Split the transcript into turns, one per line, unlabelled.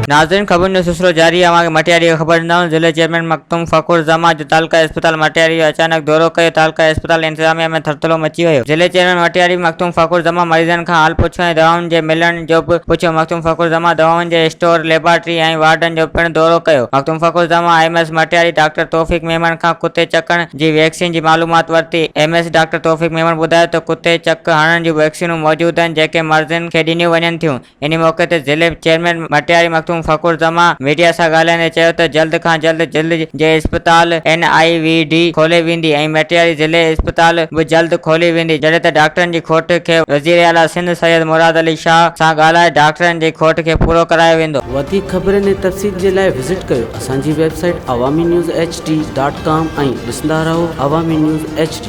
ناظرين خبرن جو سلسلو جاري آهي اوهان کي مٽياري کان خبر ڏينداسون ضلعي چيئرمين مخدوم فخر زمان جو تعلقه اسپتال مٽياري جو اچانڪ دورو ڪيو تعلقه اسپتال انتظاميا ۾ ٿرٿلو مچي ويو ضلعي چيئرمين مٽياري مخدوم فخر زمان مريضن کان حال پڇيو ۽ دوائن جي ملڻ جو به پڇيو مخدوم فخر زمان دوائن جي اسٽور ليبارٽري ۽ وارڊن جو پڻ دورو ڪيو Makhdoom Fakhar Zaman M S Matiari doctor Taufiq Memon کان ڪتي چڪڻ جي ويڪسين جي معلومات ورتي. M S doctor Taufiq Memon ٻڌايو ته ڪتي چڪ هڻڻ جون ويڪسينون موجود آهن جيڪي مريضن کي ڏنيون وڃن ٿيون. انهي موقعي تي ضلعي چيئرمين مٽياري مخدوم فخر زمان ميڊيا سان ڳالهائيندي چيو ته جلد کان جلد ضلعي جي اسپتال اين آء وي ڊي کولي ويندي ۽ مٽياري ضلعي اسپتال به جلد کولي ويندي جڏهن ته ڊاڪٽرن جي کوٽ کي وزيراعليٰ سنڌ سيد مراد علي شاهه سان ڳالهائي ڊاڪٽرن جي کوٽ کي پورو ڪرايو ويندو.
وڌيڪ خبرن ۽ تفصيل جي لاء وزٽ ڪيو اسان جي website Awami news H D dot com ۽ ڏسندا رهو عوامي نيوز ايڇ ڊي.